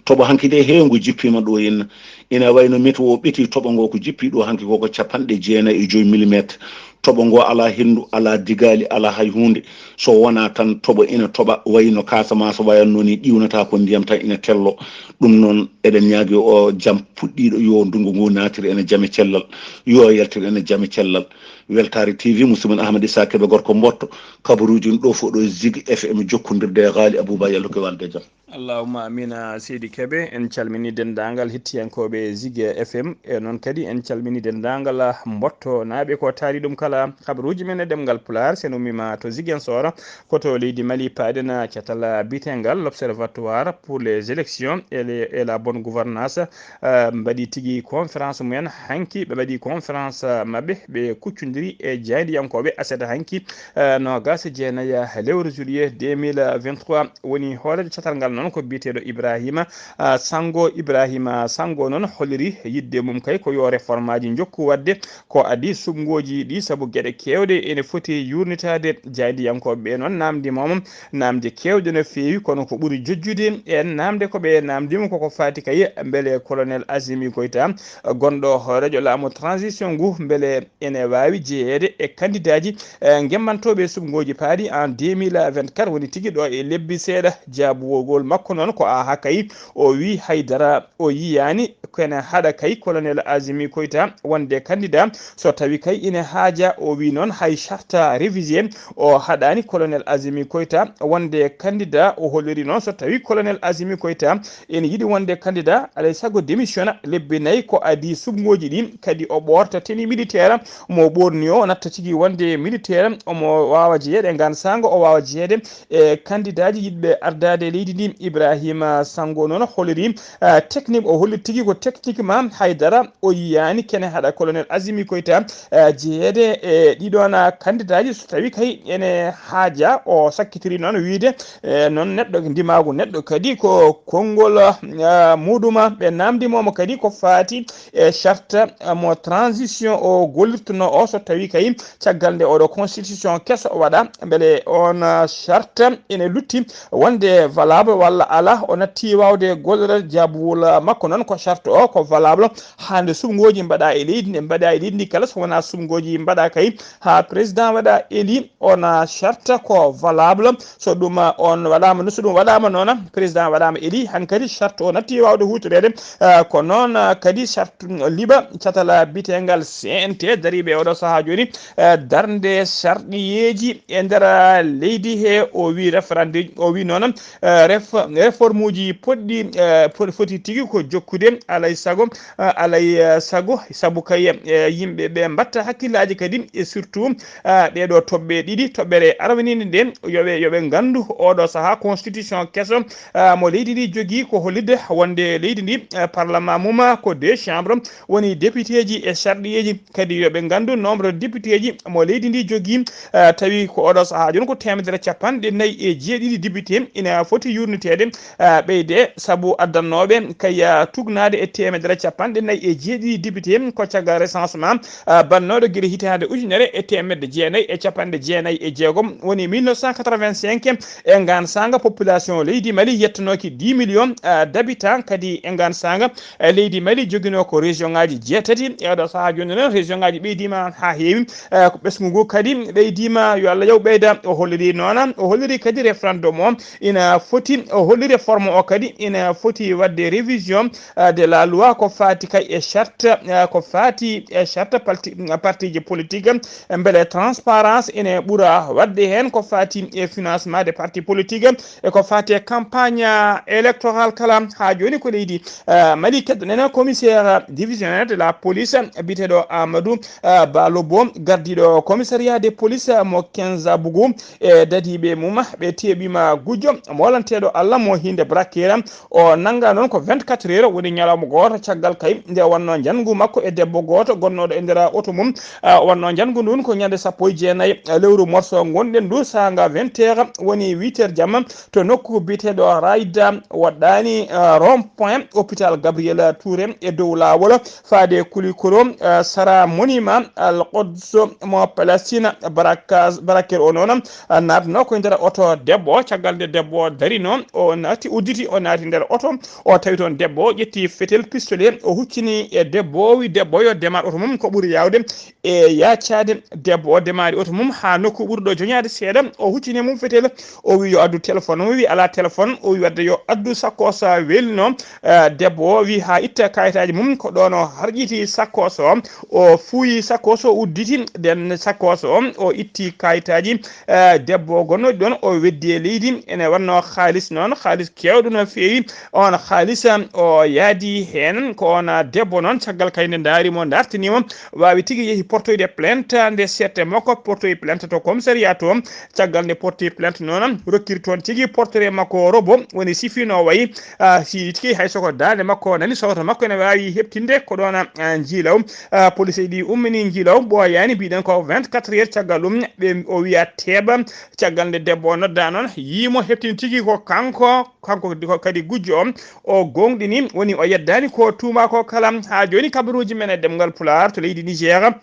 Toɓo hanki de heewngu jippiima ɗo inna, ina wayno météo ɓetii toɓo ngo ko jippii ɗo hanki ko, ko capanɗe jeenayi e joyi millimetre. Toɓo ngo alaa henndu, alaa digaali, alaa hay huunde. So wonaa tan toɓo ina toɓa, wayi no Casamance wayatnoo ni, ɗiwnataa ko ndiyam tan ina tello. Ɗum noon, eɗen ñaagi o jam puɗɗiiɗo, yo ndunngu ngu naatir ene jam e cellal, yo yaltir ene jam e cellal. Weltaare T V, musidɗo mon Ahmad Issa Kebe, gorko Mboɗto, kabaruuji ɗo fof ɗo e Zig F M, jokkondirde e Ghali Abouba, yalluke walde jam. Allahumma amina, seydi Kebe. En calmini denndaangal hettiyankooɓe Zig F M, e noon kadi en calmini denndaangal Mboɗtonaaɓe. Ko taari ɗum kala, kabaruuji men e ɗemngal Pulaar, sen ummiima to Ziguinchor, ko to leydi Mali paaɗen, catal bitengal l'Observatoire pour les élections et les, et la bonne gouvernance, eh, mbaɗi tigi conférence mumen hanki. Ɓe mbaɗi conférence, eh, maɓɓe, ɓe kuccondiri e jaayndiyankooɓe aset hanki, eh, noogas e jeenayi lewru juillet deux mille vingt-trois. Woni hooreejo catal ngal noon ko biyeteeɗo Ibrahima, ah, Sango. Ibrahima Sango noon holliri yiɗde mum kay ko yo reformaaji njokku waɗde ko adii suɓngooji ɗi, sabu geɗe keewɗe ene foti yuurnitaade. Jaayndiyankooɓe ɓe noon naamndiima mo naamnde keewɗe no feewi, kono ko ɓuri jojjude e naamnde ko ɓe naamndiima ko ko faati kay mbele Colonel Assimi Goïta, gonɗo hooreejo laamu transition ngu, mbele ene waawi jeyeede e kandidaaji, eh, ngemmantooɓe suɓngooji paaɗi en deux mille vingt-quatre, woni tigi ɗo e lebbi seeɗa. Jaabuwol makko noon ko aha kay, o wi haydara o yiyaani ko ene haɗa kay Colonel Assimi Goïta wonde candidat, so tawi kay ine haaja. O wi noon hay charte révisé o haɗaani Colonel Assimi Goïta wonde candidat. O holliri noon so tawi Colonel Assimi Goïta ene yiɗi wonde candidat, alay sago démissionna lebbi nayi ko adii suɓngooji ɗi, kadi o ɓoorta tenue militaire mo ɓoorni o, o natta tigi wonde militaire, omo waawa jeyeede e ngaan saanga, o waawa jeyeede e kandidaaji yiɗɓe ardaade leydi ndi. Ibrahima Sango noon holliri, ah, technique, o holli tigi ko techniquement haydara o yiyaani kene haɗa Colonel Assimi Goïta, ah, jeyeede e ɗiɗoon, ah, kandidaaji, so tawi kay ene haaja. O sakkitiri noon wiyde, eh, noon neɗɗo, ndimaagu neɗɗo kadi ko konngol, ah, muɗum. Ɓe naamndiima mo kadi ko faati e charte, ah, mo transition o gollirtuno o, so tawi kay caggal nde oɗo constitution keso waɗa, mbele on, ah, charte ene lutti wonde valable walla ala. O natti waawde gollorede. Jaabuwol makko noon ko charte o ko valable haa nde suɓngooji mbaɗa e leydi, nde mbaɗa e leydi ndi kala, so wonaa suɓngooji mbaɗa kay haa président waɗa élu, on, ah, charte ko valable. So ɗum, ah, on waɗaama, so ɗum waɗaama noon, président waɗaama élu, hankadi charte o natti waawde huutoreede. Ah, ko noon, ah, kadi charte liɓa catal, ah, bitengal C N T dariiɓe oɗo sahaa jooni, ah, darnde sarɗiyeeji e nder, ah, leydi he. O wi référendum, o wi noon, ah, ref-, réforme uji poɗɗi, ah, po-, foti tigi ko jokkude alay sago, ah, alay, ah, sago, sabu kay, eh, yimɓe ɓe mbatta hakkillaaji kadi, e surtout, ah, ɗee ɗo toɓɓe ɗiɗi, toɓɓere arwaniinde nde, yo ɓe, yo ɓe nganndu oɗo sahaa constitution keso, ah, mo leydi ndi jogii ko hollitde wonde leydi ndi, ah, parlement mum ko deux chambres, woni députéji e sarɗiyeeji. Kadi yo ɓe nganndu nombre de députéji mo leydi ndi jogii, ah, tawi ko oɗo sahaa jooni ko teemedere capanɗe nayi e jeeɗiɗi député ina foti yuurniteede, ah, ɓeyde, sabu addannooɓe kay, ah, tugnaade e teemedere capanɗe nayi e jeeɗiɗi député ko caggal recensement, ah, bannooɗo gila hitaande ujunere e teemedde jeenayi e capanɗe jeenayi e jeegom, woni mille neuf cent quatre-vingt-cinq, e ngaan saanga population leydi Mali yettanooki dix millions, ah, d'habitants. Kadi e ngaan saanga, eh, leydi Mali joginoo ko région ŋaaji jeetati. E oɗo sahaa jooni noon, région ŋaaji ɓeydiima haa heewi. Eh, ko ɓesngu ngu kadi ɓeydiima, yo Allah yaw ɓeyda. O holliri noon, o holliri kadi référendum o ina foti, o holliri forme o kadi ina foti waɗde révision, eh, de la loi ko faati kay e charte, eh, ko faati e charte parti, partiiji politique, mbele transparence ene ɓura waɗde heen ko faati e financement de parti politique e ko faati e campagne électorale kala. Haa jooni ko leydi, eh, Mali. Keddoɗen commissaire divisionnaire de la police biyeteeɗo Amadou, eh, Ba Lobo, gardiiɗo commissariat de police mo Kenza Bougou e dadiiɓe mum, ɓe teeɓiima gujjo moolanteeɗo Allah mo Hinde Brakera. O nannga noon ko vingt-quatre heures, woni ñalawma gooto, caggal kay nde wonnoo njanngu makko e debbo gooto gonnooɗo e nder oto mum. Ah, wonnoo njanngu ndun ko ñande sappo e jeenayi lewru morso ngonɗen ndu, saanga vingt heures, woni huit heures jamma, to nokku biyeteeɗo Raida, woɗɗaani, ah, rond point hôpital Gabriel Touré, e dow laawol faade Kulikoro, ah, sara monument Al Quds mo Palestine. Barakas-, Baraker o noon, ah, naatno ko e nder oto debbo. Caggal nde debbo o darino, o naati, udditi, o naati nder oto. O tawi toon debbo o ƴetti fetel pistolet, o huccini e debbo o, wi debbo yo demat oto mum, ko ɓuri yaawde e yaacaade. Debbo o demaari oto mum haa nokku ɓurɗo joñaade seeɗa. O huccini e mum fetel, o wi yo addu téléphone. O wi alaa téléphone. O wi wadde yo addu sakkoosa welino. Eh, debbo o wi haa itta kayitaaji mum. Ko ɗoon o harƴiti sakkoosa o, o fuuyi sakkoosa o, udditi nden sakkoosa o, o itti kayitaaji, eh, debbo o gonnooɗi ɗoon, o weddi e leydi. Ene wannoo haalis noon, haalis keewɗo no feewi. On haalis, o yaadi heen. Ko on debbo noon, caggal kay nde ndaari mo, ndartini mo, waawi tigi yehi portoyde plainte, nde seette makko portoyi plainte to commissariat to. Caggal nde porti plainte noon, rokkiri toon tigi portrait makko robo, woni sifi no wayi, ah, si tigi hay soko daande makko nani, sawto makko ene waawi heɓtinde ko ɗoon, ah, njiilaw. Ah, police ɗi ummini njiilaw. ɓooyaani, mbiɗen ko vingt-quatre heures caggal ɗum, ɓe o wiya teeɓa. Caggal nde debbo o nodda noon, yiimo heɓtini tigi ko kanko, kanko ko kadi gujjo o, o gooŋɗini, woni o yeddaani ko tuuma ko kala. Haa jooni kabaruuji men e ɗemngal Pulaar to leydi Niger.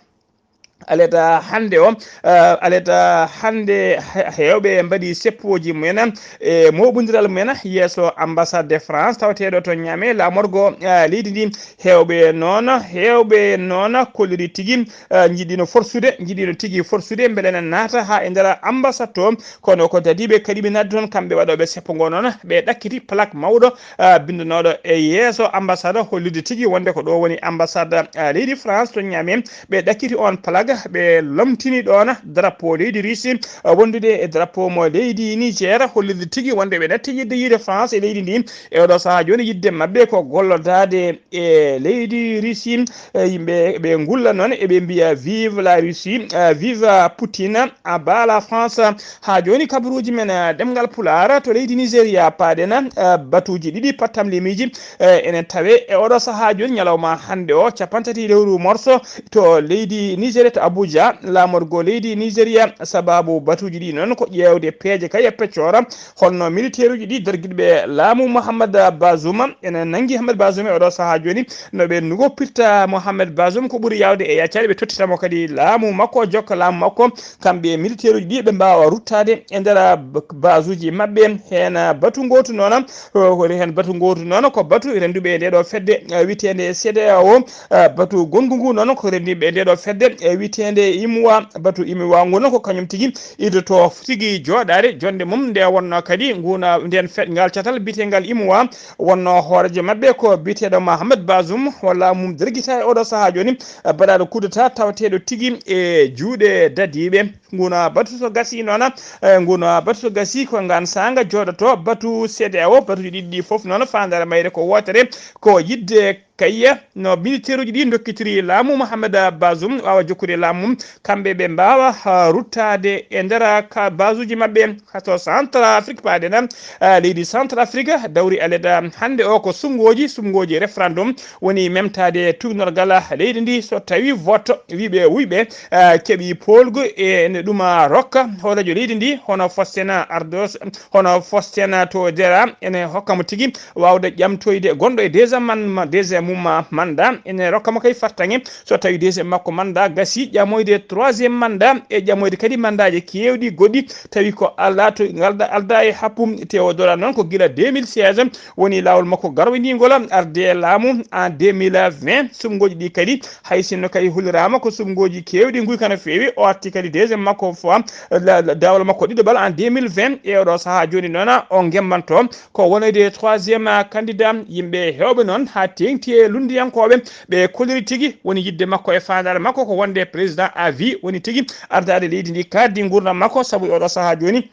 Aleta hannde o, eh, aleta hannde he-, heewɓe mbaɗi seppooji mumen e mooɓondiral mumen yeeso ambassade de France tawateeɗo to Niamey, laamorgo, eh, leydi ndi. Heewɓe noon, heewɓe noon kolliri tigi, eh, njiɗino forsude, njiɗino tigi forsude mbele ene naata haa e nder ambassade to. Kono ko dadiiɓe kadi ɓe naatdi toon, kamɓe waɗooɓe seppo ngo noon, ɓe ɗakkiti plaque mawɗo, eh, binndanooɗo e yeeso ambassade, hollirde tigi wonde ko ɗo woni ambassade, eh, leydi France to Niamey. Ɓe ɗakkiti oon plaque, ɓe lomtini ɗoon drapeau leydi Russie, eh, wondude e drapeau mo leydi Niger, hollirde tigi wonde ɓe natti yiɗde yiide France e leydi ndi. E oɗo sahaa jooni, yiɗde maɓɓe ko gollodaade e leydi Russie, e yimɓe ɓe ngulla noon, eɓe mbiya, "Vive la Russie, eh, vive Poutine, à bas la France." Haa jooni kabaruuji men, eh, ɗemngal Pulaar to leydi Nigeria paaɗen, eh, batuuji ɗiɗi pattamlimiiji, eh, ene tawe e oɗo sahaa jooni, ñalawma hannde o, capanɗe tati lewru morso to leydi Nigeria, to Abuja, laamorgo leydi Nigeria. Sababu batuuji ɗi noon ko ƴeewde peeje kay e peccoora, holno militeeruuji ɗi dargiiɓe laamu Mohamed Bazoum ene nanngi Mohamed Bazoum e oɗo sahaa jooni, no ɓe ngoppirta Mohamed Bazoum, ko ɓuri yaawde e yaccaade, ɓe tottita mo kadi laamu makko, jokka laamu makko, kamɓe militeeruuji ɗi ɓe mbaawa ruttaade e nder ba-, basuuji maɓɓe. Heen batu ngootu noon, ko heen batu ngootu noon, ko batu rennduɓe e nde ɗo fedde, eh, wiyeteende CEDEAO. Eh, batu gonngu ngu noon ko renndiiɓe e nde ɗo fedde, eh, wiyeteende UMOA. Batu UMOA ngu noon ko kañum tigi iddoto tigi jooɗaade. Jonnde mum nde wonnoo kadi nguna, ndeen fe-, ngal catal biyeteengal UMOA, wonnoo hooreejo maɓɓe ko biyeteeɗo Mohamed Bazoum, walla mum dergita e oɗo sahaa jooni, eh, baɗaaɗo coup d'État tawateeɗo tigi e juuɗe dadiiɓe. Nguna batu so gasii noon, eh, nguna batu so gasii ko ngaan saanga jooɗoto batu CEDEAO, batuuji ɗiɗi ɗi fof noon faandaare mayre ko wootere, ko yiɗde kay no militeeruuji ɗi ndokkitiri laamu Mohamed Bazoum waawa jokkude laamu mum, kamɓe ɓe mbaawa, ah, ruttaade e nder ka basuuji maɓɓe, ka to Centrafrique paaɗen, ah, leydi Centrafrique dawri aleda hannde o ko suɓngooji, suɓngooji référendum woni memtaade tuugnorgal leydi ndi. So tawi vote wiɓe wuyɓe, ah, keɓi poolgu e ne ɗuma rokka hooreejo leydi ndi, hono Faustin Ardos, hono Faustin Touadéra, ene hokka mo tigi waawde ƴamtoyde gonɗo e deuxième man-, ma-, deuxième mum ma-, mandat, ene rokka mo kay fartaŋŋe. So tawi deuxième makko mandat gasi, ƴamoyde troisième mandat e ƴamoyde kadi mandaaji keewɗi goɗɗi, tawi ko alaa to ngalda-, aldaa e happu. Théodore noon ko gila deux mille seize woni laawol makko garwindiingol arde e laamu en deux mille vingt. Suɓngooji ɗi kadi, hay sinno kay holliraama ko suɓngooji keewɗi nguyka no feewi, o arti kadi deuxième makko fois, la-, la-, daawol makko ɗiɗaɓal en deux mille vingt. E oɗo sahaa jooni noon, o ngemmanto ko wonoyde troisième candidat. Yimɓe heewɓe noon haa teeŋti e lunndiyankooɓe, ɓe kolliri tigi woni yiɗde makko e faandaare makko ko wonde président à vie, woni tigi ardaade leydi ndi, kaaddi nguurndam makko, sabu e oɗo sahaa jooni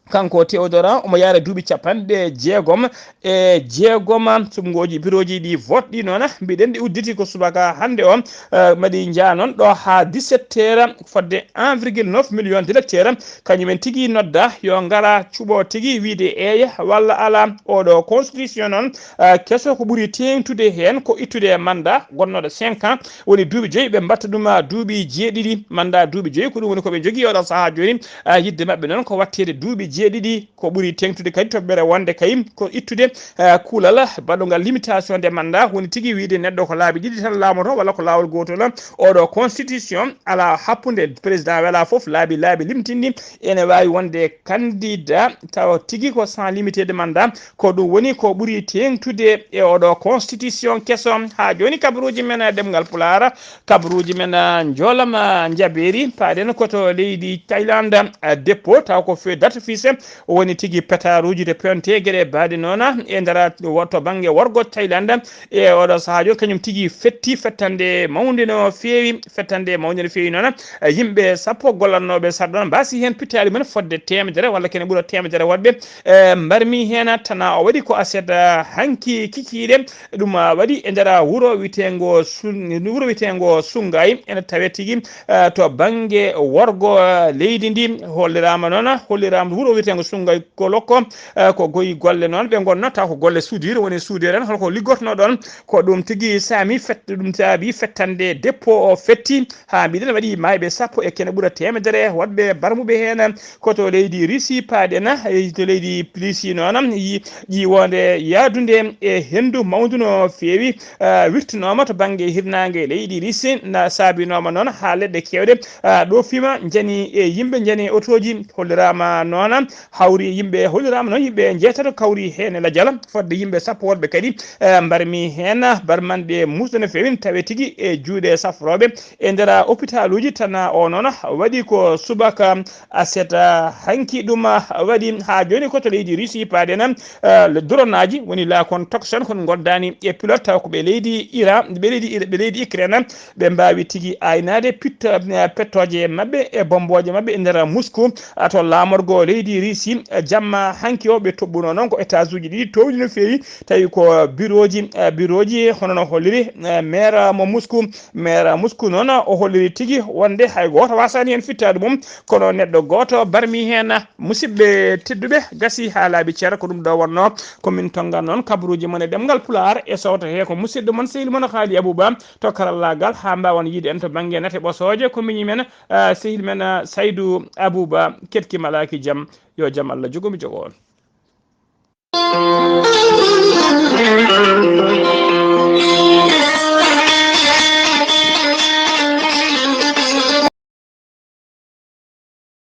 kanko Théodore omo yaara duuɓi capanɗe jeegom e jeegom. Suɓngooji, birooji ɗi vote ɗi noon, mbiɗen ɗi udditi ko subaka hannde o, eh, mbaɗi njaa noon ɗo haa dix-sept heures, fodde un virgule neuf million d'électeurs, kañumen tigi nodda yo ngara cuɓo tigi wiide eeya walla alaa. Oɗo constitution noon, eh, keso ko ɓuri teeŋtude heen ko ittude mandat gonnooɗo cinq ans, woni duuɓi joyi, ɓe mbaɗta ɗum, ah, duuɓi jeeɗiɗi, mandat duuɓi joyi, ko ɗum woni ko ɓe njogii oɗo sahaa jooni. Ah, yiɗde maɓɓe noon ko waɗteede duuɓi jeeɗiɗi, ko ɓuri teeŋtude kadi toɓɓere wonde kay ko ittude, ah, kuulal baɗungal limitation de mandat, woni tigi wiyde neɗɗo ko laabi ɗiɗi tan laamoto walla ko laawol gootol. Oɗo constitution alaa happunde, président welaa fof laabi, laabi limtinɗi ene waawi wonde candidat tawa tigi ko sans limité de mandat. Ko ɗum woni ko ɓuri teeŋtude e oɗo constitution keso. Haa jooni kabaruuji men ɗemngal Pulaar, kabaruuji men, ah, njoolam, ah, njabeeri, paaɗen ko to leydi Thaïlande, ah, dépôt taw ko feu d'artifice woni tigi petaaruuji to pewnte geɗe baaɗe noon e nder wo-, to bannge worgo Thaïlande. E oɗo sahaa jooni kañum tigi fetti fettande mawnde no feewi, fettande mawnde no feewi noon. Eh, yimɓe sappo gollannooɓe sarɗon mbaasi heen pittaali men fodde teemedere walla kene ɓura teemedere woɗɓe, eh, mbarmi heen. Tana o waɗi ko aset, eh, hanki kikiiɗe. Ɗum, ah, waɗi e nder wuro wiyeteengo Sun-, wuro wiyeteengo Sungaay, ene tawee tigi, eh, to bannge worgo, eh, leydi ndi. Holliraama noon, holliraama wuro wiyeteengo Sungay Koloko, eh, ko goyi golle noon ɓe ngonno, taw ko golle soudure woni soudure en, holko liggotno ɗon? Ko ɗum tigi saami fet-, ɗum saabi fettande dépôt o fetti haa mbiɗen waɗi maayɓe sappo e kene ɓura teemedere woɗɓe barmuɓe heen ko to leydi Russie paaɗen, eh, to leydi Russie noon yi-, ƴiwonde yaadunde e henndu mawndu no feewi, eh, wirtinooma to bannge hirnaange leydi Russie, na saabinooma noon haa leɗɗe keewɗe, eh, ɗo fima njani e yimɓe njani otooji holliraama noon. Hawri yimɓe holliraama noon yimɓe njeetato kawri heen e lajal, fodde yimɓe sappo woɗɓe kadi, eh, mbarmi heen barmanɗe muusɗe no feewi tawe tigi e juuɗe safrooɓe e nder hopitaaluuji. Tan o noon waɗi ko subaka aset, ah, hanki ɗum, ah, waɗi haa jooni ko to leydi Russie paaɗen, ah, le dronaaji woni laakon toksen kon ngoddaani e pilote taw ko ɓe leydi Iran, ɓe leydi Ira-, ɓe leydi Ukraine, ɓe mbaawi tigi aynaade pitta, eh, pettooje maɓɓe e bombooje maɓɓe e nder Moscou, ah, to laamorgo leydi Russie, eh, jamma hanki o ɓe toɓɓuno noon ko étage uji ɗiɗi toowɗi no feewi, tawi ko birooji, eh, birooji hono no holliri, eh, maire mo Moscou. Maire Moscou noon o holliri tigi wonde hay gooto waasaani heen fittaade mum, kono neɗɗo gooto barmi heen. Musidɓe tedduɓe, gasi haa laaɓi cer, ko ɗum ɗo wonnoo ko min tonngan noon kabaruuji mon e ɗemngal Pulaar e sowto hee ko musidɗo mon sehil mon Haali Abuba to karallaagal haa mbaawan yiide en to bannge nate ɓosooje ko miñi men, ah, sehil men, ah, Saydu Abuba. Keɗki malaaki jam, yo jam Allah jogo mi jogo on.